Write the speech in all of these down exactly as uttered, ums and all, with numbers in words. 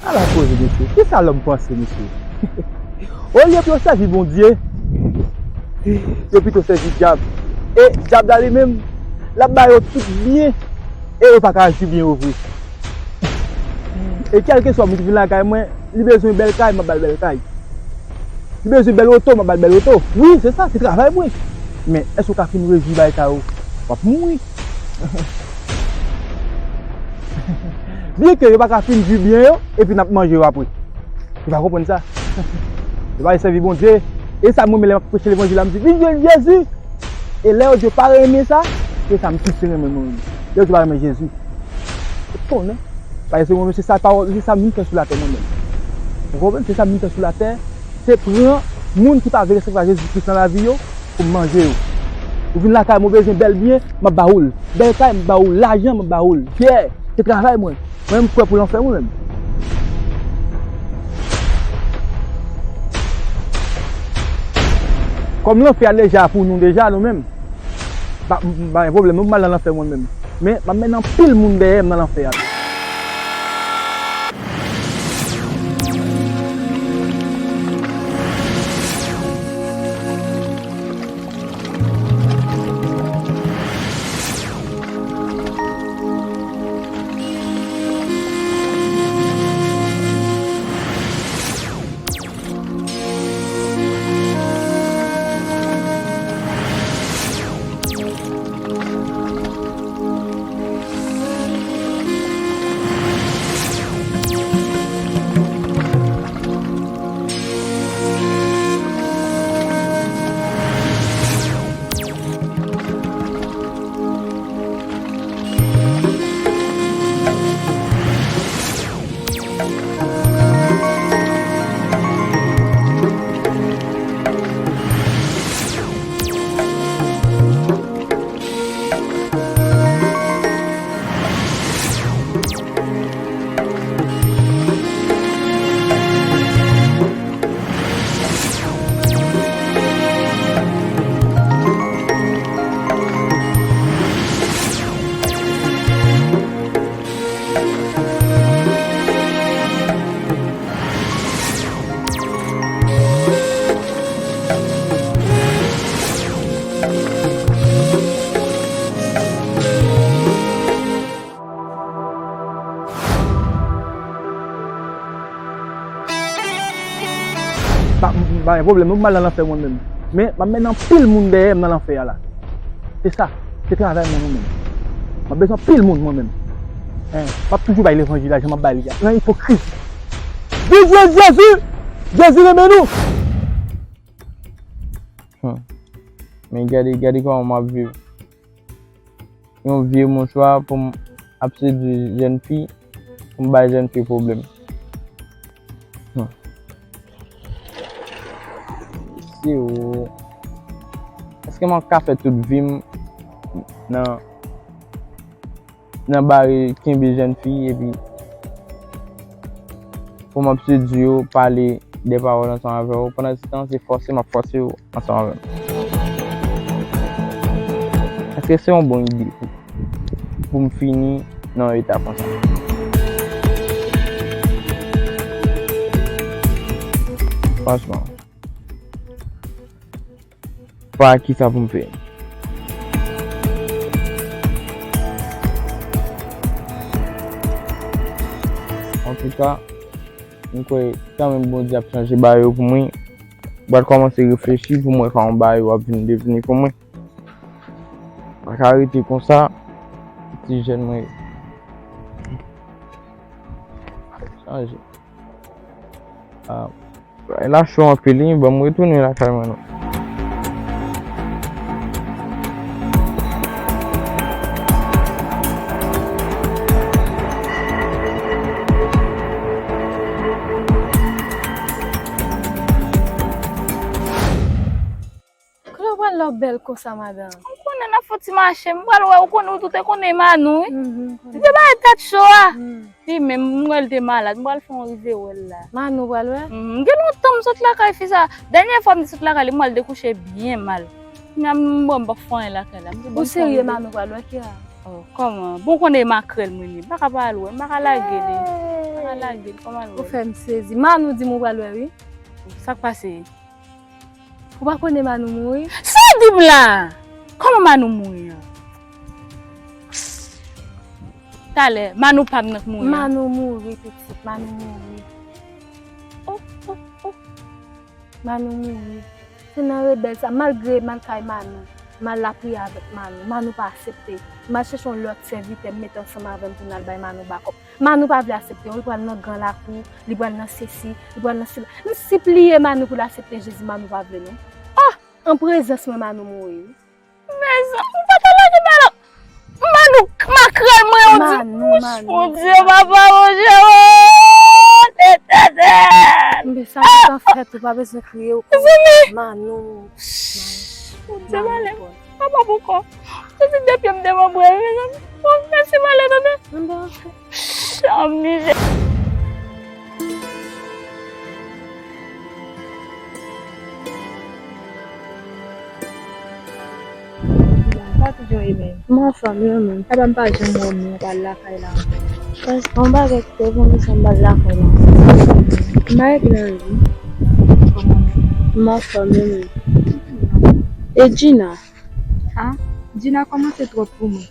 Ala koze, mesye. Kisa lòm panse, mesye? Olye pou yo sèvi Bondye, yo pito sèvi dyab. E dyab la li menm, l ap ba yo tout byen, e yo pa ka aji byen yo vre. E kèlkeswa moun ki vin lakay mwen, li bezwen bèl kay, m ap ba l bèl kay. Li bezwen bèl oto, m ap ba l bèl oto. Wi, se sa, se travay mwen. Men, èske w ka fin rejwi bagay sa yo? W ap mouri. Byen ke yo pa ka fin di byen yo, epi n ap manje yo apre. Yo pa konprann sa. Yo pa vle sèvi Bondye. E sa m renmen lè m ap preche levanjil la, m di, "Vin jwenn Jezi." E lè yo di yo pa renmen sa, se sa m plis renmen mwen menm. Lè yo di yo pa renmen Jezi. Ou konnen. Paske mwen menm se sa pawòl, se sa m vin fè sou latè mwen menm. Ou konprann? Se sa m vin fè sou latè. Se pran moun ki pa vle resevwa Jezi Kris nan lavi yo pou m manje yo. Ou vin lakay mwen, ou bezwen bèl byen, m ap ba ou l. Bèl kay, m ap ba ou l. Lajan, m ap ba ou l. Byè, se travay mwen. Mwen menm, m kwè pou lanfè mwen menm. Kòm lanfè a deja pou nou deja, nou menm. Pa, m, m pa gen pwoblèm, non, m al nan lanfè mwen menm. Men, m ap mennen anpil moun dèyè m nan lanfè a. Pa, m, m pa gen pwoblèm, non, m al nan lanfè mwen menm. Men, m ap mennen anpil moun dèyè m nan lanfè a la. Se sa, se travay mwen, mwen menm. M ap bezwen anpil moun, mwen menm. Hein, m ap toujou bay levanjil la, jan m ap bay li a. Nan ipokrizi. Vin jwenn Jezi! Jezi renmen nou! Hmm. Men gade, gade kòman m ap viv. Yon vye mouchwa pou m ap sedui jèn fi, pou m bay jèn fi pwoblèm. Hmm. Se ou. Èske m ap ka fè tout vi m nan, nan bare kenbe jèn fi epi pou m ap sedui yo, pale de pawòl ansanm avè w. Pandan se tan, se fòse m ap fòse w ansanm avè m. Èske se yon bon ide pou, pou m fini nan yon eta konsa? Franchman, pa kisa pou m fè. Antouka, m kwè kanmenm Bondye ap chanje bagay yo pou mwen. M pral kòmanse reflechi pou m wè kòman bagay yo ap vin devni pou mwen. Pa ka rete konsa, ti jèn mwen. Chanje. Ah, la cho anpil, wi. Ban m retounen lakay mwen non. Kote w pral lè w bèl konsa, madanm? M konnen n ap fè yon ti mache, m pral wè, ou konnen, ou tout te konnen Manou, wi. Mhm, m konnen. Li te bay tèt cho a. Mhm. Li menm, m wè l te malad, m pral fè yon rive wè l la. Manou w pral wè? Mhm, gen lontan m sot lakay fi sa. Dènye fwa m te sot lakay li, m pral dekouche byen mal. Kounya m, bon, m p ap fè anyen lakay la. M di, bon, ou serye, Manou w pral wè, Kira? Kòman? Bon, konnen makrèl mwen li. M pa ka pa al wè, m pa ka lage li. M pa ka lage li, kòman al wè? Ou fè m sezi. Manou di m ou pral wè, wi. Sa k pase? Ou pa konnen Manou mouri? Sa w di m la? Kòman Manou mouri an? Talè, Manou pa m nan k mouri an? Manou mouri, pitit, Manou mouri. Oh, oh, oh. Manou mouri. Se nan rebèl sa, malgre m al kay Manou, m al lapriyè avèk Manou, Manou pa aksepte. M al chèche yon lòt sèvitè, m mete ansanm avè m pou n al bay Manou bakòp. Manou pa vle aksepte, li pral nan gran lakou, li pral nan sesi, li pral nan sela. M sipliye Manou pou l aksepte Jezi, Manou pa vle non. Oh! An prezans mwen, Manou mouri wi. Mezanmi, ou pa ta lage Manou. Manou, makrèl mwen, ou di, Manou, Manou. Bondye, papa, Bondye, oh, Letènèl. Men sa ki ka fèt, ou pa bezwen kriye, ou konnen. Mezanmi. Manou. Bondye, Manou, pale. Papa, poukò? Se ti de pye m te manbre, mezanmi. Bon, mèsi, pale, tande. Anben, ok. Chanm mizè. Sa tou jan ye menm? M anfòm wi, ou menm? Papa m pa janm wè m nan, pa lakay la ankò. Yon bagay ki te fè m sanm pa lakay la. M pa gen anyen. M anfòm wi, ou menm? E Gina? Ah, Gina kòmanse twòp pou mwen.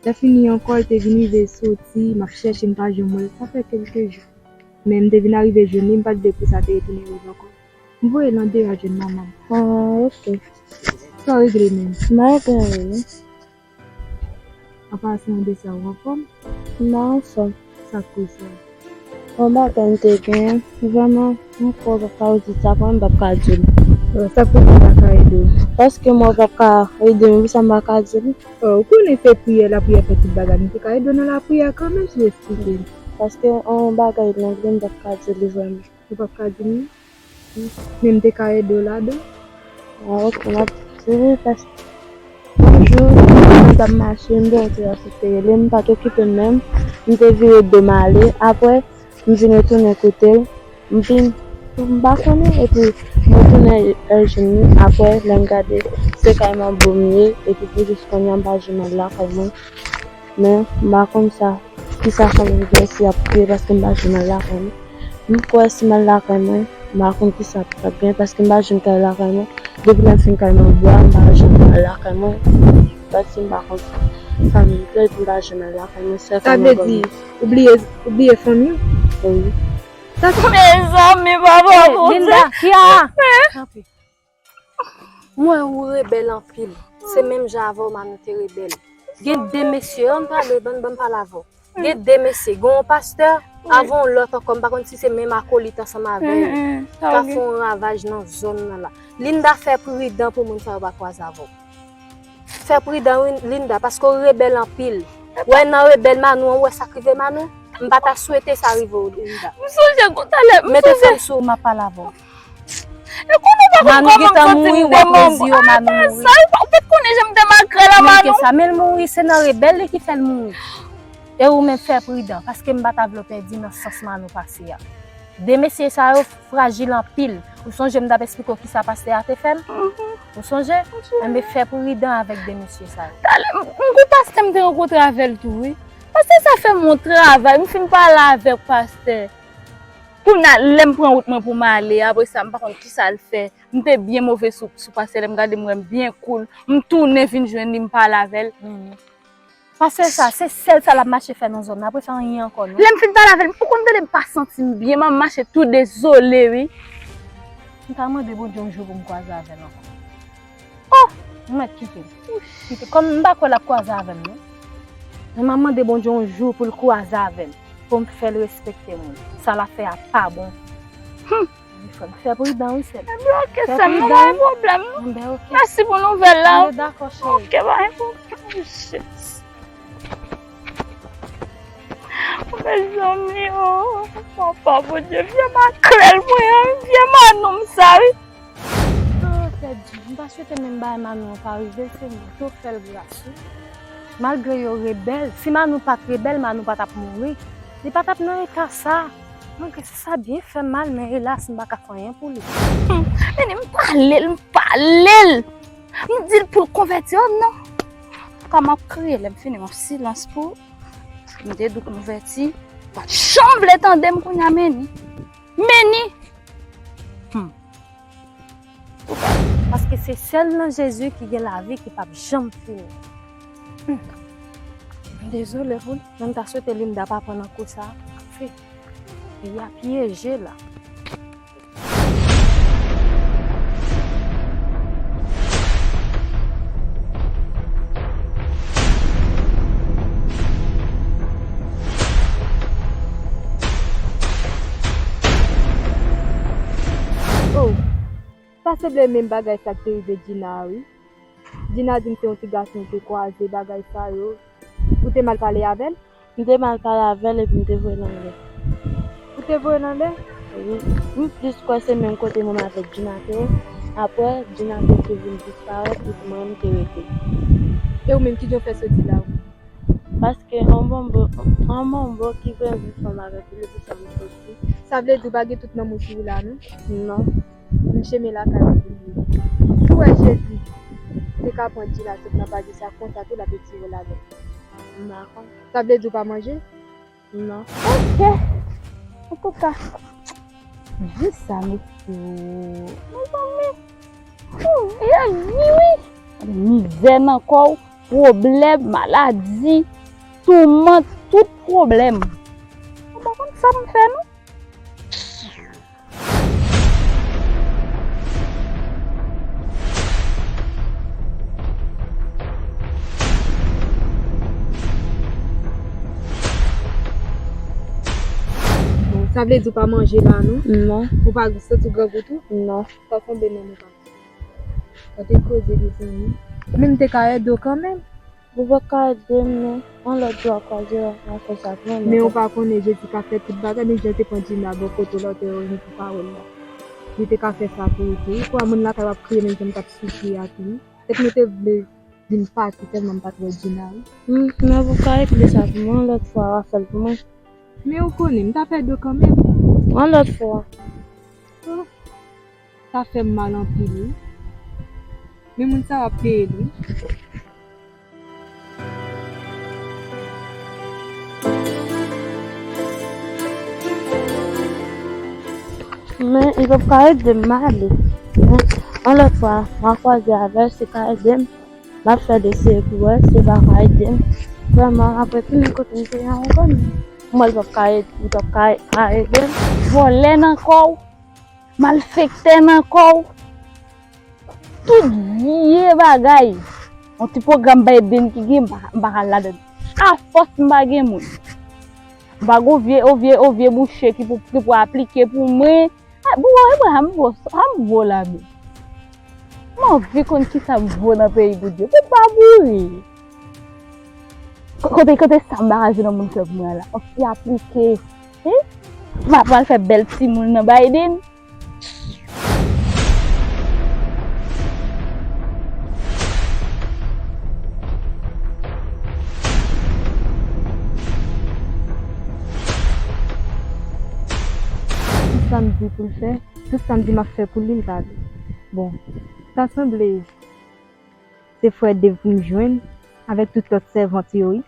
Lè fini ankò, l te vin rive soti, m ap chèche, m pa janm wè l. Sa fè kèlke jou. Men m te vin arive jwenn li, m pa t vle pou sa te retounen rive ankò. M voye l andeyò al jwenn manman m. Ah, ok. Sa w regle menm? M pa regle anyen, non. Apa sa, de sa, ou anfòm? M anfòm. Sa k koze a? Yon bagay m te genyen, vrèman, m kwè w p ap ka rezoud sa pou mwen, m p ap ka di w. Sa k fè w pa ka ede w? Paske mwen w p ap ka ede m, poukisa m pa ka di w? Ou konnen se priyè, lapriyè fè tout bagay. M te ka ede w nan lapriyè kanmenm si w eksplike m. Paske yon bagay nan vi m p ap ka di w li vrèman. Ou p ap ka di m li? Men m te ka ede w ladan. Ah, ok, m ap di w, paske yon jou, mwen t ap mache, m te wè se yon ti te rele m, m pa t okipe m menm, m te vire do m ale. Apre, m vin retounen kote l, m vin, m pa konnen, epi m retounen, e, jwenn li. Apre, lè m gade, se kay manbo m ye, epi pou jis kounye a, m pa janm al lakay mwen. Men, m pa konn sa, kisa sa m vle si y ap kriye paske m pa janm al lakay mwen. M kwè si m al lakay mwen, m pa konn kisa k ap gen paske m pa janm t al lakay mwen. Depi lè m fin kay manbo a, m pa janm al lakay mwen. Paske m pa konn sa m vle, m pa janm al lakay mwen. Sa vle di, ou bliye, ou bliye fanmi w? Wi. Mezanmi, papa, Bondye. Linda, Kiara. Kanpe. Mwen, ou rebèl anpil. Se menm jan avè w Manou te rebèl. Gen de mesye, ann pale, bann, bann pale avè w. Gen de mesye, gen yon pastè, avè yon lòt ankò, m pa konn si se menm akolit ansanm avè yo, ka fè yon ravaj nan zòn nan la. Linda, fè pridan pou moun sa yo pa kwaze avè w. Fè pridan, wi, Linda, paske w rebèl anpil. Wè nan rebèl Manou an, ou wè sa k rive Manou? M pa ta swete sa rive w, Linda. M sonje talè, m sonje. Mete fanm sou ou, m ap pale avè w. E konnen w pa konn kòman m santi m te manbo. Apa sa, ou pa, ou pa t konnen jan m te makrèl an, Manou. Men ke sa, men l mouri, se nan rebèl li ki fè l mouri. E ou menm fè pridan, paske m pa ta vle w pèdi nan sans Manou pase a. De mesye sa yo frajil anpil. Ou sonje m t ap esplike w kisa pastè a te fè m? Ou sonje? Enben, fè pridan avèk de mesye sa yo. Talè, m, m gon pastè m te rankontre avè l tou, wi. Pastè sa fè m yon travay, m fin pale avèk pastè. Kounye a, lè m pran wout mwen pou m ale, apre sa, m pa konn kisa l fè. M te byen move sou, sou pastè, lè m gade m wè m byen koul. M tounen vin jwenn li, m pale avè l. Pastè sa, se sèl sa l ap mache fè nan zòn nan. Apre sa, anyen ankò, non. Lè m fin pale avè l, ou konn tande m pa santi m byen, m ap mache tou dezole, wi. M ta mande Bondye yon jou pou m kwaze avè l ankò. Oh! Ou mèt kite m. Kite. Kòm m pa kwè l ap kwaze avè m, non. Men m ap mande Bondye yon jou pou l kwaze avè m, pou m fè l respekte mwen. Sa l ap fè a pa bon. Hum! Fè, fè pridan, wi, sè m. Enben, ok, sè m, nou pa gen pwoblèm, non. Enben, ok. Mèsi pou nouvèl la. Enben, dakò, cheri. Ok, pa gen pwoblèm. Shit. Mezanmi, oh, papa, Bondye, vye makrèl mwen an, vye Manou m sa, wi. Ah, pèdi. M ta swete menm bagay Manou an pa rive l, Senyè. Ke w fè l gras, wi. Malgre yo rebèl, si Manou pa t rebèl, Manou pa t ap mouri. Li pa t ap nan eta sa. Malgre sa byen fè mal, men elas, m pa ka fè anyen pou li. Hmm, men m pale l, m pale l. M di l pou l konvèti, oh non. Ka m ap kriye, lè m fini, yon silans pou ou. M te di w konvèti. Ou pa t janm vle tande m kounye a, Meni. Meni! Hmm. Paske se sèl nan Jezi ki gen lavi ki p ap janm fini. Hmm. M dezole pou li, men m ta swete Linda pa pran nan kou sa a. Anfen, li a pyeje la. Oh, sa sanble menm bagay sa k te rive Djina a, wi. Djina di m se yon ti gason ou te kwaze, bagay sa yo. Ou te mal pale avè l? M te mal pale avè l epi m te voye l anlè. Ou te voye l anlè? Wi. M plis kwè se menm kote mwen avèk Djina te ye. Apre, Djina te tou vin disparèt epi mwen menm te rete. E ou menm, kijan w fè soti la? Paske yon manbo, yon manbo ki vle vin fè m avèk li, epi sa m soti. Sa vle di w pa gen tout nanm ou sou ou la, non? Non. M chemen lakay ou pou m ye. Si w wè Jezi te ka pran Djina sot nan padi sa konsa tou, l ap retire w ladan l. M pa konn. Sa vle di w pa manje? Non. Ok. Antouka, jis sa mesye o. Mezanmi. Ou vye vi wi. Mizè nan kò w, pwoblèm, maladi, toumant, tout pwoblèm. Mwen pa konn sa m fè non. Bon, sa vle di w pa manje la, non? Non. Ou pa santi w grangou tou? Non. Sa sanble non, mwen pa. Sa te koze, mezanmi. Men m te ka ede w kanmenm. Ou pa ka ede m, non. Yon lòt jou a kwaze w, w a fè sa pou mwen. Men ou pa konnen Jezi ka fè tout bagay, menm jan l te pran Djina bò kote w la, w te revin pou pawòl la. Li te ka fè sa pou ou tou. Ou kwè moun lakay w ap kriye menm jan m t ap soufri a tou, wi. Tèt mwen te vle vin pati tèlman m pa t wè Djina, wi. Hmm, men ou ka regle sa pou mwen, yon lòt fwa w a fè l pou mwen. Men ou konnen, m t ap ede w kanmenm. Yon lòt fwa. Oh. Sa fè m mal anpil, wi. Men moun sa yo ap peye l, wi. Men, li p ap ka ede m ale. Men, yon lòt fwa, m a kwaze avè l, si l ka ede m, m ap fè l eseye pou wè si l pa ka ede m. Vrèman, apre tounen kote m te ye a, ou konn. Mwen, li p ap ka ede, li p ap ka, ka ede m. Vòlè nan kò w. Malfektè nan kò w. Tout vye bagay. Yon ti pwogram Biden ki gen, m pa, m pa ka al ladan. Afòs m pa gen moun. M pa gen yon vye, yon vye, yon vye bouche ki pou, ki pou aplike pou mwen. A, bon, e mwen, sa m vo, sa m vo la menm. M anvi konn kisa m vo nan peyi Bondye. Pou m pa mouri. Ko-, kote, kote sa m pa ka jwenn yon moun fè pou mwen la? Yon ti aplike. Hein? M ap al fè bèl timoun nan Biden. Tout sa m di pou l fè, tout sa m di m ap fè pou li, l pa vle. Bon, sa sanble se frè Dave pou m jwenn avèk tout lòt sèvant yo, wi.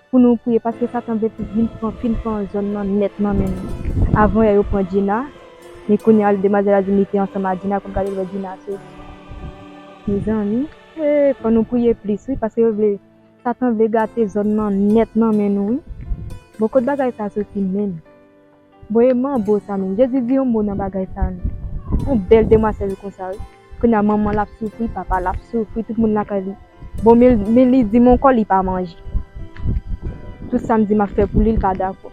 Pou nou priye, paske Satan vle pou vin pran, fin pran zòn nan nèt nan men nou. Avan yè yo pran Djina, men kounye a demwazèl la di m li te ansanm ak Djina, kounye a li wè Djina soti. Mezanmi, eh, fò nou priye plis, wi, paske yo vle, Satan vle gate zòn nan nèt nan men nou, wi. Bon, kot bagay sa soti menm? Bon, e manbo sa menm. Jezi di yon mo nan bagay sa menm. Yon bèl demwazèl konsa, wi. Kounye a manman l ap soufri, papa l ap soufri, tout moun lakay li. Bon, men, men li di m ankò li pa manje. Tout sa m di m ap fè pou li, li pa dakò.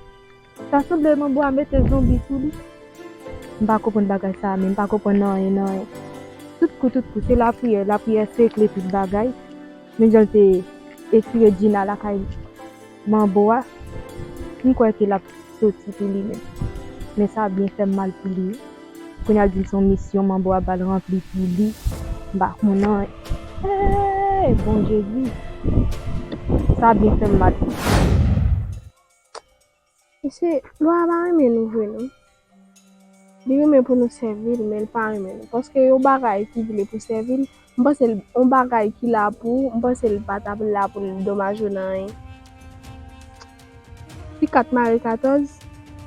Sa sanble manbo a mete zonbi sou li. M pa konprann bagay sa menm, m pa konprann anyen, anyen. Tout kou, tout kou, se lapriyè, lapriyè sekle tout bagay. Men jan l te etire Djina lakay manbo a, m kwè ke l ap soti pou li menm. Men sa byen fè m mal pou li, wi. Kounye a l di l se yon misyon manbo a ba l ranpli pou li. M pa konn anyen. Hey, bon Jezi! Sa byen fè m mal pou li. Mesye, lwa a pa renmen nou vre non. Li renmen pou nou sèvi l, men l pa renmen nou. Paske yon bagay ki vle pou sèvi l, m panse l, yon bagay ki la pou ou, m panse l pa t ap la pou l domaje w nan anyen. Si kat mare katòz,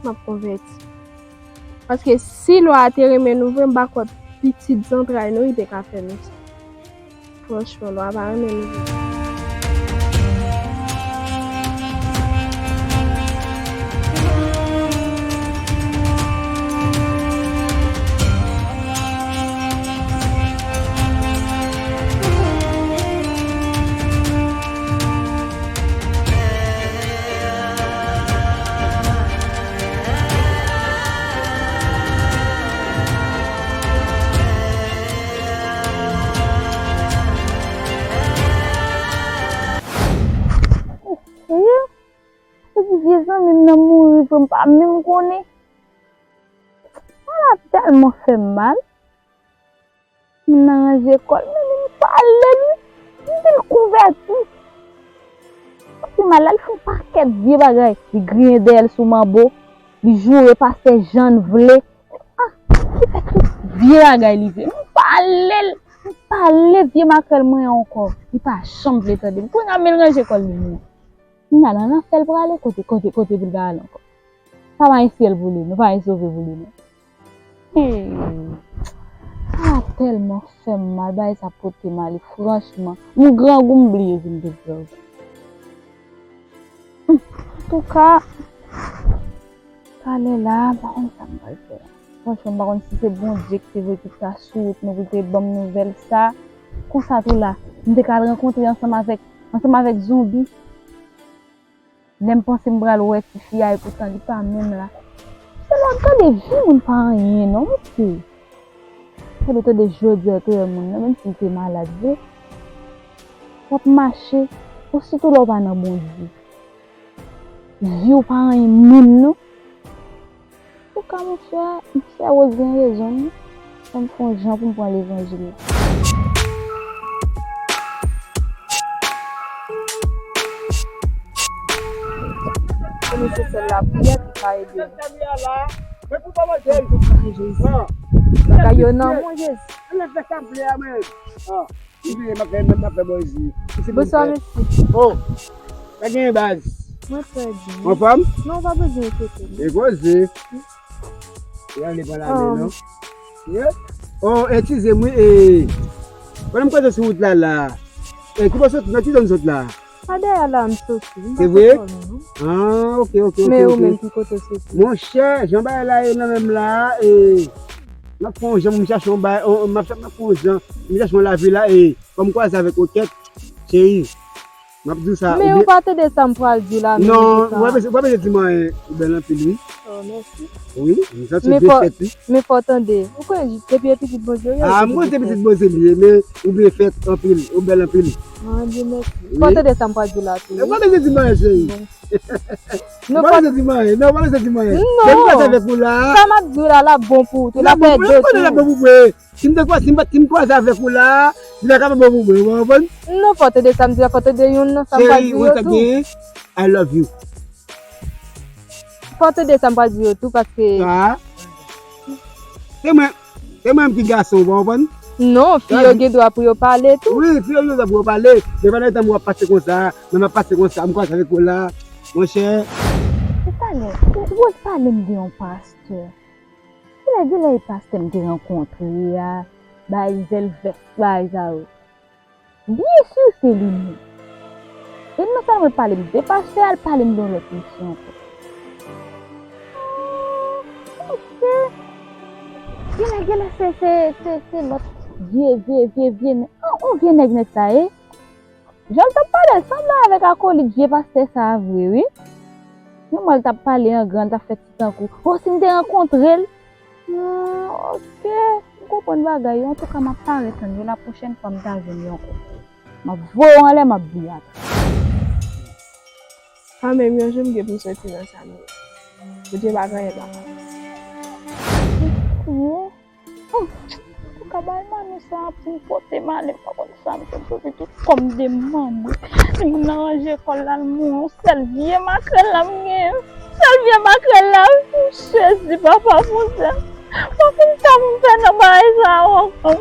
m ap konvèti. Paske si lwa a te renmen nou vre, m pa kwè pitit zantray nou, li te ka fè nou sa. Franchman, lwa pa renmen nou vre. Ou serye? Ou di vye zanmi m nan mouri vre, m pa menm konnen. Sa la tèlman fè m mal. Moun nan ranje kò l, men li pale li. M di l konvèti. Li mal, l al fè yon pakèt vye bagay. Li griyen dèyè l sou manbo. Li joure pastè jan l vle. Ah, li fè tout vye bagay li vle. M pale l, m pale vye makrèl mwen ankò. Li pa janm vle tande m. Kounye a, men l ranje kò l li menm. Kounye a, nan lanfè l prale, kote, kote, kote pou l ka al ankò. Sa pa gen syèl pou li, nou pa gen sove pou li, non. Hey, sa tèlman fè m mal, bagay sa pote m ale, franchman. M grangou, m bliye vin te grangou. Antouka, talè la, m pa konn sa m pral fè. Franchman, m pa konn si se Bondye ki te voye tout sa sou wout nou pou l te ban m nouvèl sa. Konsa tou la, m te ka al rankontre ansanm avèk, ansanm avèk zonbi. Lè m panse m pral wè tifi a, epoutan li pa menm la. Se lè w ap gade vi moun pa anyen non, mesye. Fò w tande jodi a w te wè moun nan, menm si l te malad vre. W ap mache, osito lè w pa nan Bondye. Vi w pa anyen menm non. Antouka, monchè, monchè Rose gen rezon, wi. Fò m fè yon jan pou m pran levanjil la. Se nesesè lapriyè ki ka ede nou. Antouka, Jezi. Bagay yo nan men w, Jezi. Li vle m ap fè, m ap fè bòzi. Bonswa, mesye. Oh, sa genyen, baz? Mwen trè byen. Ou anfòm? Non, ou pa bezwen enkyete w. E koze. E ale pran lame, non? Ye? Oh, eskize m, wi, e, pandan m koze sou wout la, la, e, ki bò soti, nan ki zòn sot la? Pa dèyè la m soti, m pa sot kò non. Se vre? Ah, ok, ok, ok. Men ou menm, ki kote w soti? Monchè, jan bagay la ye nan men m la, e, m ap fè yon jan pou m chache yon bagay, yon, m ap, m ap fè yon jan, m chache yon lavi la, e, fò m kwaze avèk Okèt, cheri. M ap di w sa. Men ou pa tande sa m pral di w la, non, ou pa bezwen, ou pa bezwen di m anyen, ou bèl anpil, wi. Oh, mèsi. Wi, m santi w byen fèt, wi. Men fò w tande. Ou konnen depi e pitit Bondye, wi. Ah, m konnen se pitit Bondye li ye, men ou byen fèt anpil, ou bèl anpil. Ah, Dye mèsi. Fò w tande sa m pral di w la tou, wi. Ou pa bezwen di m anyen, cheri. Ou pa bezwen di m anyen, non, ou pa bezwen di m anyen. Non. Depi m pase avèk ou la. Sa m ap di w la, l ap bon pou ou tou, l ap bon pou mwen, m konnen l ap bon pou mwen. Si m te kwaze, si m pa t, si m kwaze avèk ou la, li ta ka pa bon pou mwen, ou konprann? Non, fò w tande sa m di w la, fò w tande youn nan sa m pral di yo tou. Cheri, ou sa gen, I love you. Fò w tande sa m pral di yo tou, paske. Ah. Se mwen, se mwen menm ki gason, ou konprann? Non, fi yo gen dwa pou yo pale tou. Wi, fi yo gen dwa pou yo pale. Men pandan tan m wè w ap pase konsa, men m ap pase konsa, m kwaze avèk ou la, monchè. Talè, ou, ou pale m de yon pastè. Genlè, genlè e pastè m te rankontre a, bay zèl vès, bay sa yo. Byen si se li menm. E non sèlman l pale m de pastè a, l pale m de yon lòt mesye ankò. Ah, ok. Genlè, genlè se, se, se, se lòt vye, vye, vye, vye nèg. An, on vye nèg, nèg sa ye. Jan l t ap pale, l sanble avèk akolit vye pastè sa a vre, wi. Yon mwen l t ap pale an gran, l t ap fè ti tankou. O, si m te rankontre l. Ah, ok. M konprann bagay yo. Antouka, m ap pare tann yo. Lapwochèn fwa m ta jwenn yo ankò, m ap voye w anlè, m ap boule atè. Pa menm yon jou m gen pou m soti nan sa m ye. Bondye pa gen anyen pa fè. Ou ka bay manmi sa ap vin pote m ale, m pa konn sa m te pou pitit kòm de manman. Si moun nan ranje kò l la, l mouri, yon sèl vye makrèl la m genyen. Sèl vye makrèl la, Jezi, papa, pou sa. Mwen konn sa pou m fè nan bagay sa yo ankò.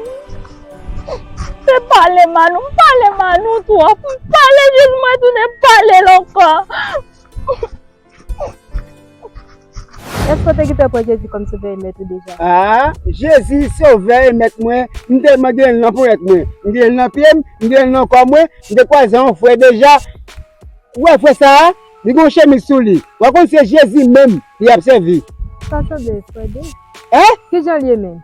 Se pale m a nou, m pale m a nou twòp. M pale jis mwen tounen pale l ankò. Èske w te gentan pran Jezi kòm Sovè e Mèt ou deja? Ah, Jezi Sovè e Mèt mwen, m tèlman gen l nan ponyèt mwen, m gen l nan pye m, m gen l nan kò mwen, m te kwaze yon frè deja. Ou wè frè sa a? Li gen yon chemiz sou li. W a konn se Jezi menm li ap sèvi. Sa sanble frè Dave. Hein? Kijan l ye menm?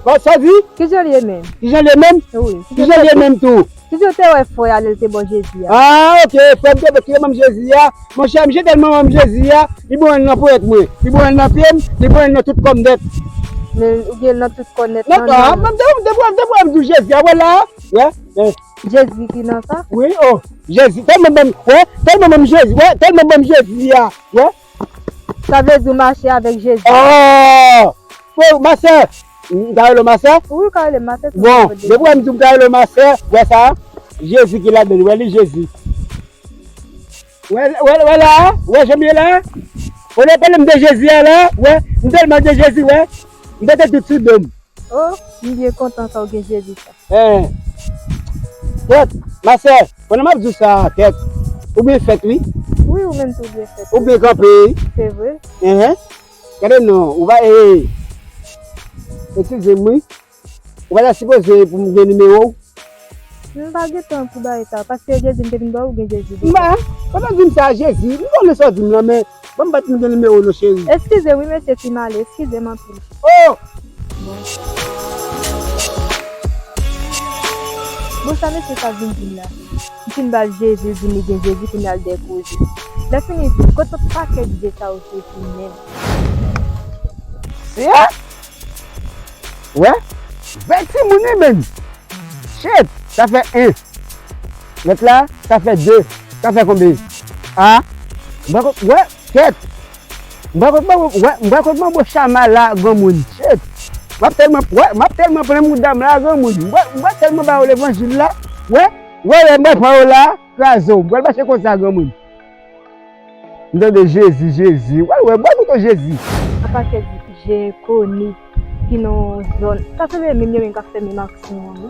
Bon, sa w di? Kijan l ye menm? Kijan l ye menm? Wi. Kijan l ye menm tou? Kijan w te wè frè a lè l te ba w Jezi a? Ah, ok. Frè m te ba, ki te ban m Jezi a. Monchè, misye tèlman ban m Jezi a, li pran l nan ponyèt mwen. Li pran l nan pye m, li pran l nan tout kò m nèt. Men ou gen l nan tout kò nèt. Nan kò a, menm depi, depi, depi m di w Jezi a, wè la, wè, wè. Jezi ki nan sa? Wi, oh, Jezi, tèlman ban m, wè, tèlman ban m Jezi, wè, tèlman ban m Jezi a, wè. Sa vle di w mache avèk Jezi? Oh! Oh, ma sè, m ka rele w ma sè? Wi, w ka rele m ma sè. Bon, depi w wè m di w m ka rele w ma sè, wè sa, Jezi ki ladan l, wè li Jezi. Wè, wè, wè la, wè jan m ye la. Olye pale m de Jezi a la, wè, m tèlman de Jezi, wè, m mete tout sou do m. Oh, m byen kontan sa w gen Jezi sa. Hein. Kèt, ma sè, pandan m ap di w sa, kèt, ou byen fèt, wi. Wi, ou menm tou byen fèt. Ou byen kanpe, wi. Se vre. Hein. Gade non, ou pa, eh, eskize m, wi. Ou pa ta sipoze pou m gen nimewo w? M pa gen tan pou bagay sa, paske Jezi m te vin ba ou, ou gen Jezi deja. M pa, pandan w di m sa, Jezi, m konnen sa w di m lan, men ban m bat m gen nimewo w non, cheri. Eskize wi, mesye Timale, eskize m anpil. Oh! Bon. Bon, sa mesye sa vin di m la? M fin ba l Jezi, l di m li gen Jezi, kounye a l dèkoze. Lè fini, kote pakèt je sa yo soti menm? Yeah! Wè? Vè timoun wi menm. Shit! Sa fè en. Lòt la, sa fè de. Sa fè konbyen? A. M pa konn, wè, kèt. M pa konn, m pa konn, wè, m pa konn manbo chama la, granmoun. Shit! M ap tèlman, wè, m ap tèlman pran mouda m la, granmoun. M pa, m pa tèlman ba yo levanjil la. Wè, wè, wè, m pral pran yo la, kraze w. M pral mache konsa, granmoun. M tande Jezi, Jezi. Wè, wè, bò kote Jezi. An pakèt je koni ki nan zòn. Sa sanble menm yo menm k ap fè menm aksyon an, wi.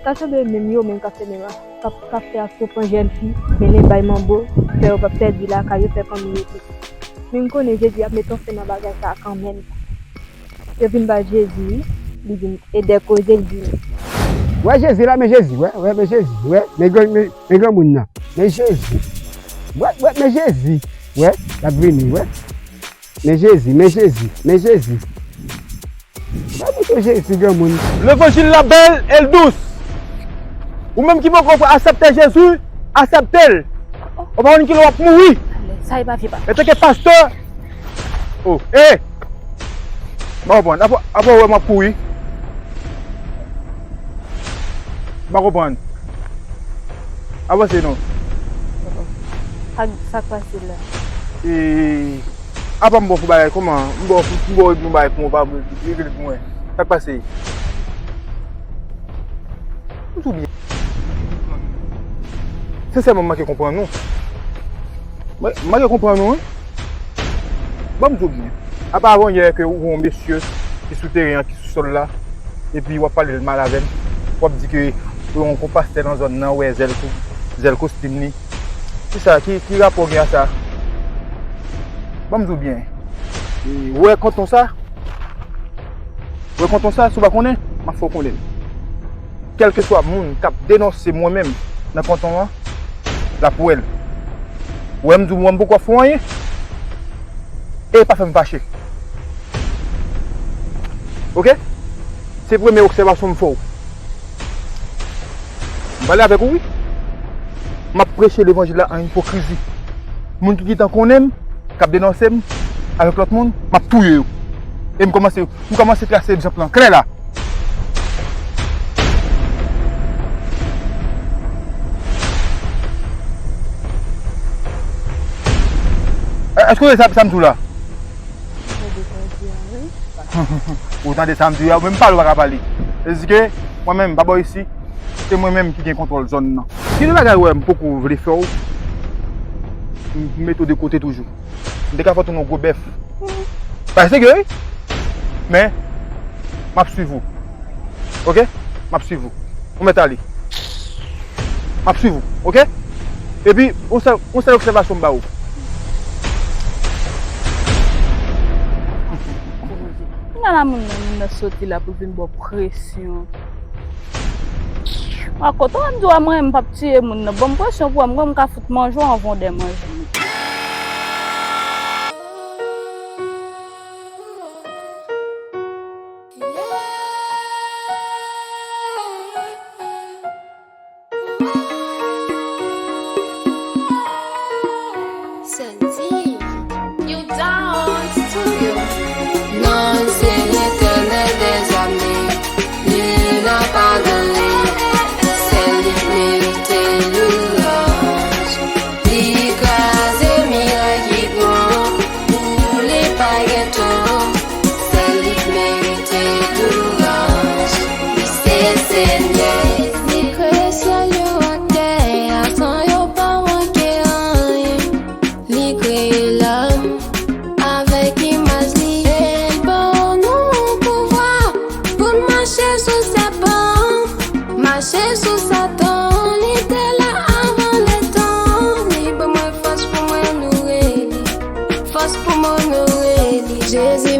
Sa sanble menm yo menm k ap fè menm ak, k ap, k ap fè aksyon pran jèn fi, mennen bay manbo, fè yo p ap pèdi lakay yo, fè fanmi yo tout. Men m konnen Jezi ap met yon fen nan bagay sa a kanmenm. Yo vin ba Jezi, wi. Li vin e dèkoze, li vin. Wè Jezi la, men Jezi, wè, wè, men Jezi, wè, men gran, men, men granmoun nan, men Jezi. Wè, wè, men Jezi, wè, l ap vini, wè. Men Jezi, men Jezi, men Jezi. Wè, men Jezi, granmoun. Levanjil la bèl e l dous. Ou menm ki poko aksepte Jezi, aksepte l. Ou pa konn kilè w ap mouri. Sa e pa vye pa. Antanke pastè. Oh, eh! M pa konprann. Apa, apa w wè m ap kouri? M pa konprann. Avanse non. Sa, sa k pase la? E, apa m ba w pou bagay, kòman? M ba w, m ba w yon bagay pou mwen, pa regle pou mwen. Sa k pase? M tou byen. Sensèman, m manke konprann ou. Mwen, m manke konprann ou, wi. Ban m di w byen. Apa avan yè ke ou wè yon mesye ki sou teren an, ki sou sòl la, epi w ap pale l mal avè m, w ap di ke ou wè yon gwo pastè nan zòn nan, ou wè zèl kou-, zèl kostim li. Kisa, ki, ki rapò w gen a sa? Ban m di w byen. E, ou wè kanton sa? Ou wè kanton sa, si w pa konnen, m ap fè w konnen l. Kèlkeswa moun k ap denonse mwen menm nan kanton an, l ap wè l. Ou wè m di w, mwen m poko ap fè w anyen. E pa fè m fache. Oke? Se premye obsèvasyon m fè w. M pale avèk ou, wi. M ap preche levanjil la an ipokrizi. Moun ki gentan konnen m, k ap denonse m avèk lòt moun, m ap touye yo. E m kòmanse, m kòmanse trase egzanp lan klè la. È-, èske w tande sa, sa m di w la? Ou tande sa m di w la, ou menm pale w pa ka pale. Se di ke mwen menm, m pa bò isi, se mwen menm ki gen kontwòl zòn nan. Gen de bagay, wè, m poko vle fè w, m, m mete w de kote toujou. M te ka fè w tounen yon gwo bèf. Pase ke, wi. Men, m ap swiv ou. Oke? M ap swiv ou. Ou mèt ale. M ap swiv ou. Oke? Epi, yon sèl, yon sèl obsèvasyon m ba ou. Kounye a la, moun nan, moun nan soti la pou l vin ba w presyon. A kote w ap di w a mwen, m p ap tiye moun nan. Ban m presyon pou w, m kwè m ka fout manje w anvan w dèmanje m. Santi. You down studio. Non, se Letènèl dèzame, li n ap adore, sèl li k merite louwanj. Li kraze miray ki pran, boule pa gen tan, sèl li k merite louwanj. Li se Senyè. Li kreye syèl yo ak tè a, san yo pa manke anyen. Li kreye lòm avèk imaj li. E l ban nou pouvwa pou n mache sou sèpan, mache sou Satan. Li te la avan letan. Li ban mwen fòs pou mwen onore li. Fòs pou m onore li. Jezi